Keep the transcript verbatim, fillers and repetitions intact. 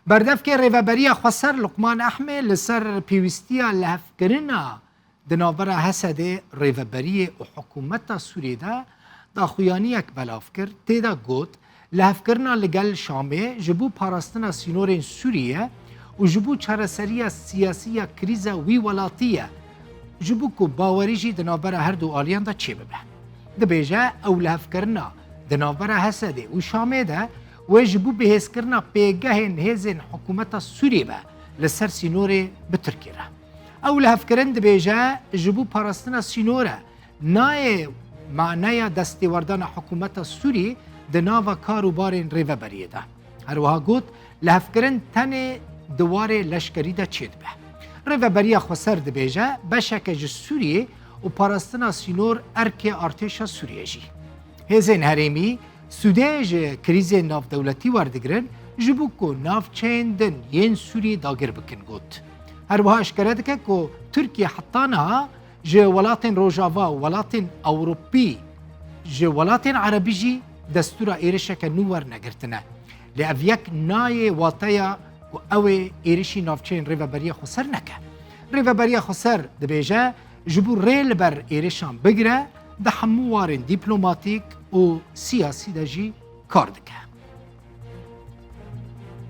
Berdevkê Rêveberiya Xweser Luqman Ehmê li ser pêwîstiya lihevkirina di navbera H S D'ê, Rêveberiyê û hikûmeta Sûriyê de daxuyaniyek belav kir. Tê de got, lihevkirina li gel Şamê ji bo parastina sînorên Sûriyê û ji bo çareseriya siyasî ya krîza wî welatî ye. Ji bo ku bawerî jî di navbera her du aliyan de çêbibe. Dibêje, ew lihevkirina di navbera H S D'ê û Şamê de wê ji bo bihêzkirina pêgehên hêzên hikûmeta Sûriyê be li ser sînorê bi Tirkiyê re. Ew lihevkirin, dibêje, ji bo parastina sînor e, nayê maneya destêwerdana hikûmeta Sûrî di nava kar û barên Rêveberiyê de. Her wiha got, lihevkirin tenê di warê leşkerî de çêdibe. Rêveberiya Xweser dibêje, beşeke ji Sûriyê û parastina sînor erkê artêşa Sûriyê jî. Hêzên herêmî sûdê ji krîzên navdewletî werdigirin, ji bo ku navçeyên din yên Sûriyê dagir bikin, got. Her wiha eşkere dike ku Tirkiye heta niha ji welatên Rojava û welatên Ewropî, ji welatên Erebî jî destûra êrişeke nû wernegirtine. Lê ev yek nayê wateya ku ew ê êrişî navçeyên Rêveberiya Xweser neke. Rêveberiya Xweser dibêje, ji bo rê li ber êrişan bigire, di hemû warên dîplomatîk û siyasî de jî kar dike.